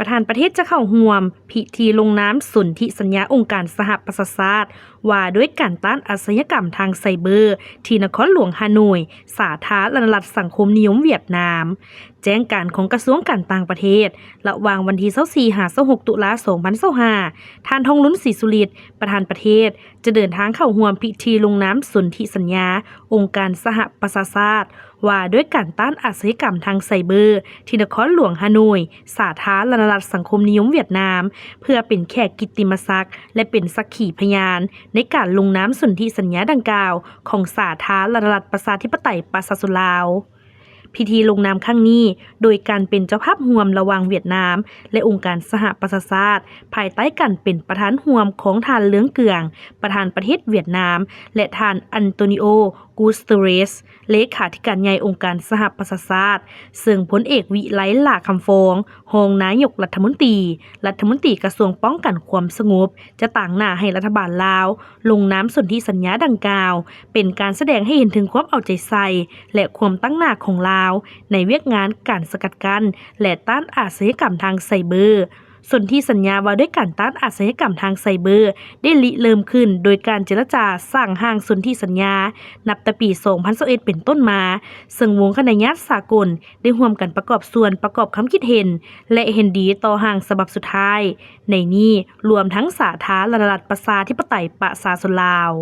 ປະທານປະເທດຈະເຂົ້າຮ່ວມພິທີລົງນາມສົນທິສັນຍາອົງການສະຫະປະຊາຊາດ ວ່າດ້ວຍການຕ້ານອາຊະຍາກຳທາງໄຊເບີ ທີ່ນະຄອນຫຼວງຮ່າໂນ້ຍ ສາທາລະນະລັດສັງຄົມນິຍົມຫວຽດນາມ. ແຈ້ງການຂອງກະຊວງການຕ່າງປະເທດ ລະຫວ່າງວັນທີຊາວສີ່ຫາຊາວຫົກຕຸລາສອງພັນຊາວຫ້າ ທ່ານ ທອງລຸນ ສີສຸລິດ ປະທານປະເທດ ຈະເດີນທາງເຂົ້າຮ່ວມພິທີລົງນາມສົນທິສັນຍາອົງການສະຫະປະຊາຊາດ ວ່າດ້ວຍການຕ້ານອາຊະຍາກຳທາງໄຊເບີ ທີ່ນະຄອນຫຼວງຮ່າໂນ້ຍ ສາທາລະນະລັດສັງຄົມນິຍົມຫວຽດນາມ ເພື່ອເປັນແຂກກິດຕິມະສັກ ແລະ ເປັນສັກຂີພະຍານໃນການລົງນາມສົນທິສັນຍາດັ່ງກ່າວຂອງສາທາລະນະລັດປະຊາທິປະໄຕປະຊາຊົນລາວ. ພິທີລົງນາມຄັ້ງນີ້ ໂດຍການເປັນເຈົ້າພາບຮ່ວມລະຫວ່າງຫວຽດນາມ ແລະ ອົງການສະຫະປະຊາຊາດ ພາຍໃຕ້ການເປັນປະທານຮ່ວມຂອງທ່ານ ເຫຼືອງ ເກືອງ ປະທານປະເທດຫວຽດນາມ ແລະ ທ່ານ ອັນໂຕນີໂອ ກູສເຕີເຣສ ເລຂາທິການໃຫຍ່ອົງການສະຫະປະຊາຊາດ, ເຊິ່ງພົນເອກ ວິໄລ ຫຼ້າຄຳຟອງ ຮອງນາຍົກລັດຖະມົນຕີ, ລັດຖະມົນຕີກະຊວງປ້ອງກັນຄວາມສະຫງົບ ຈະຕາງໜ້າໃຫ້ລັດຖະບານລາວລົງນາມສົນທິສັນຍາດັ່ງກ່າວ ເປັນການສະແດງໃຫ້ເຫັນເຖິງຄວາມເອົາໃຈໃສ່ ແລະ ຄວາມຕັ້ງໜ້າຂອງລາວ ໃນວຽກງານການສະກັດກັ້ນ ແລະ ຕ້ານອາຊະຍາກຳທາງໄຊເບີ. ສົນທິສັນຍາວ່າດ້ວຍການຕ້ານອາຊະຍາກຳທາງໄຊເບີ ໄດ້ລິເລີ່ມຂຶ້ນໂດຍການເຈລະຈາສ້າງຮ່າງສົນທິສັນຍາ ນັບແຕ່ປີສອງພັນຊາວເອັດເປັນຕົ້ນມາ, ເຊິ່ງວົງຄະນະຍາດສາກົນໄດ້ຮ່ວມກັນປະກອບສ່ວນປະກອບຄຳຄິດເຫັນ ແລະ ເຫັນດີຕໍ່ຮ່າງສະບັບສຸດທ້າຍ. ໃນນີ້ລວມທັງສາທາລະນະລັດປະຊາທິປະໄຕປະຊາຊົນລາວ.